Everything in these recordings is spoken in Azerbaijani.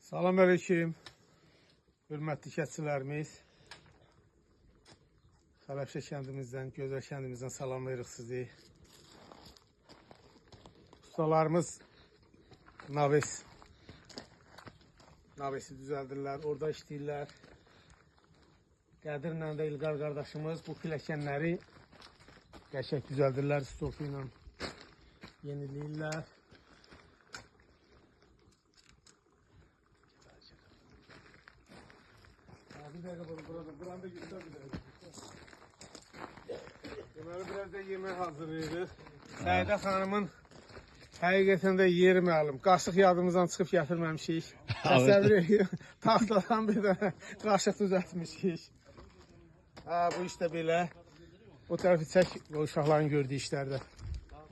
Salam aleyküm, hörmətli kəndçilərimiz. Xələfşə kəndimizdən, gözəl kəndimizdən salamlayırıq sizi. Ustalarımız navesi düzəldirlər, orada işləyirlər. Qədirlə də İlqar qardaşımız bu pilləkənləri qəşəng düzəldirlər, stolpu ilə yeniləyirlər. Bir dəqiqə burada, buranı da göstər bir dəqiqə. Deməli, biraz da yemək hazırlayırıq. Səidə xanımın həqiqətən də yeri məlum. Qaşıq yadımızdan çıxıb gətirməmişik. Təsəvvür edin, taxtadan bir dənə qaşıq düzəltmişik. Hə, bu iş də belə. O tərəfi çək, o uşaqların gördüyü işlərdə.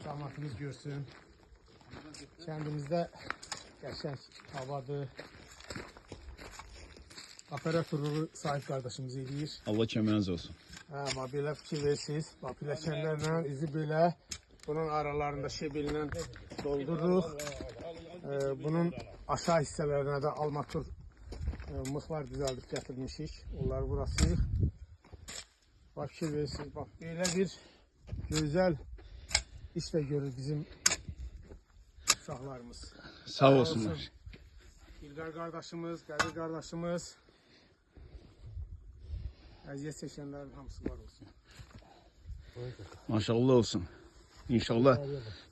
Cəmaatımız görsün. Kəndimizdə qəşəng havadır. Operatorluğu sahib qardaşımız eləyir. Allah köməyiniz olsun. Hə, bax belə fikir versiniz. Bax pilləkənlərlə izi belə bunun aralarında şebellə doldururuq. Bunun aşağı hissələrinə də almatur mıxlar düzəldib gətirmişik. Onları vurasıyıq. Bax fikir versiniz. Bax belə bir gözəl iş də görür bizim uşaqlarımız. Sağ olsunlar. İlqar qardaşımız, Qədir qardaşımız, əziyyət çəkənlərin hamısı var olsun. Maşallah olsun. İnşallah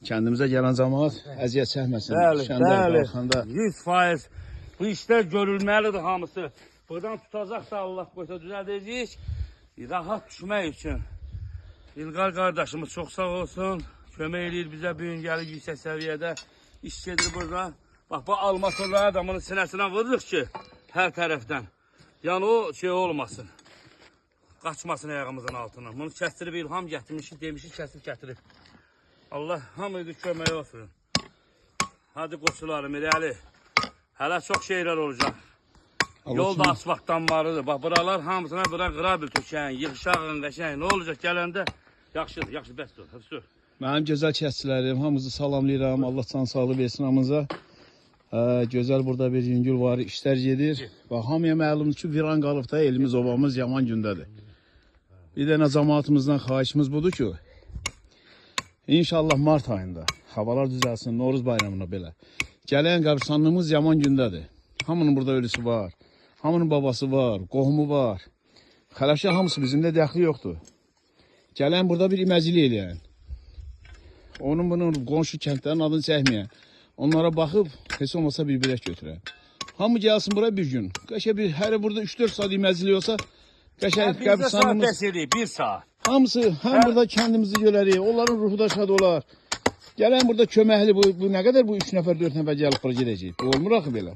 kəndimizə gələn cəmaət əziyyət çəkməsin. Bəli, Şəndə, bəli. qalxanda. 100%. Bu işlər görülməlidir hamısı. Buradan tutacaq da Allah qoysa düzəldəcəyik. Rahat düşmək üçün. İlqar qardaşımız çox sağ olsun. Kömək eləyir bizə bu gün gəlir yüksək səviyyədə. İş gedir burada. Bax bu almatorları adamın sinəsinə vururuq ki, hər tərəfdən. Yəni o şey olmasın. Qaçmasın ayağımızın altına. Bunu kəstirib İlham gətirmişik, demişik kəsib gətirib. Allah hamıydı kömək olsun. Hadi qoçularım irəli. Hələ çox şeylər olacaq. Allah Yol da kömək- asfaltdan varıdır. Bax buralar hamısına bura qırabil tökən, yığışağın qəşəng. Nə olacaq gələndə? Yaxşıdır, yaxşı bəs dur. Hadi sür. Mənim gözəl kəndçilərim, hamınızı salamlayıram. Allah can sağlığı versin hamınıza. Gözəl burada bir yüngül var, işlər gedir. Bax, hamıya məlumdur ki, viran qalıb da elimiz, obamız yaman gündədir. Bir dənə cəmaatımızdan xahişimiz budur ki, İnşallah mart ayında havalar düzəlsin, Novruz bayramına belə. Gələn qəbristanlığımız yaman gündədir. Hamının burada ölüsü var, hamının babası var, qohumu var. Xələfşə hamısı bizimlə dəxli yoxdur. Gələn burada bir iməcili eləyən. Onun bunun qonşu kəndlərin adını çəkməyən. Onlara baxıb heç olmasa bir bilək götürən. Hamı gəlsin bura bir gün. Qəşə bir hər burada 3-4 saat iməcili olsa, qəşəng Bir saat qəbristanlığımız bəs eləyir, bir saat. hamısı həm burada kəndimizi görərik, onların ruhu da şad olar. Gələn burada köməkli bu nə qədər bu 3 nəfər, 4 nəfər gəlib bura gedəcək. Bu olmur axı belə.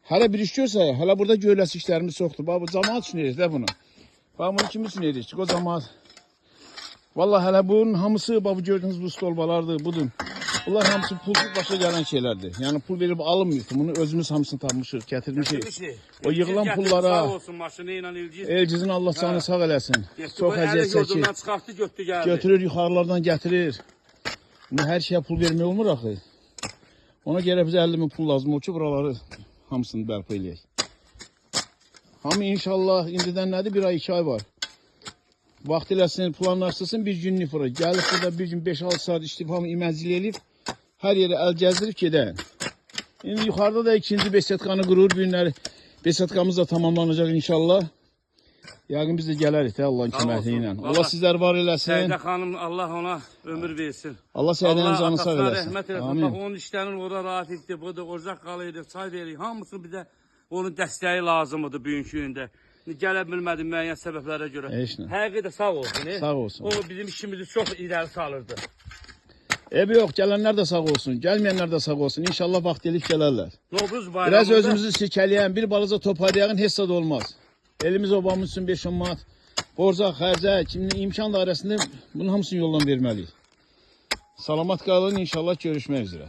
Hələ bir iş görsə, hələ burada görüləsi işlərimiz çoxdur. Bax bu cəmaət üçün edirik də bunu. Bax bunu kim üçün edirik ki, o cəmaət. Vallahi hələ bunun hamısı bax bu gördüyünüz bu stolbalardır, budur. Bunlar hamısı pulsuz başa gələn şeylərdir. Yəni pul verib alınmıyor. Bunu özümüz hamısını tapmışıq, gətirmişik. O yığılan Gətirdi, pullara Sağ olsun maşını ilə İlgiz. Elgizin Allah canı sağ eləsin. Getdi, Çox bu əli əziyyət çəkir. yurdundan çıxartdı, götürdü gəldi. Götürür, yuxarılardan gətirir. İndi hər şeyə pul vermək olmur axı. Ona görə bizə 50 min pul lazım olur ki, buraları hamısını bərpa eləyək. Hamı inşallah indidən nədir? Bir ay, 2 ay var. Vaxt eləsin, planlaşdırsın bir günlük bura. Gəlib burada bir gün 5-6 saat işləyib, hamı iməcili eləyib, hər yerə əl gəzdirib gedən. İndi yuxarıda da ikinci besetkanı qurur. Bu günləri besetkamız da tamamlanacaq inşallah. Yəqin biz də gələrik də Allahın Sağ olsun. köməkliyi ilə. Allah Vallahi sizləri var eləsin. Səidə xanım Allah ona ömür versin. Allah Səidənin canını sağ atasına eləsin. rəhmət eləsin. Amin. Bax onun işlərinin orada rahat etdi. Burada ocaq qalıydı, çay verir. Hamısı bizə onun dəstəyi lazımdır bugünkü gündə. İndi gələ bilmədi müəyyən səbəblərə görə. Heç nə. Həqiqətən sağ olsun. Sağ olsun. O bizim işimizi çox irəli salırdı. Eybi yox, gələnlər də sağ olsun, gəlməyənlər də sağ olsun. İnşallah vaxt elib gələrlər. Novruz bayramında Biraz özümüzü silkələyən, bir balaca toparlayağın heç zad olmaz. Elimiz obamız üçün 5-10 manat borca, xərcə, kimin imkan dairəsində bunun hamısını yoldan verməliyik. Salamat qalın, inşallah görüşmək üzrə.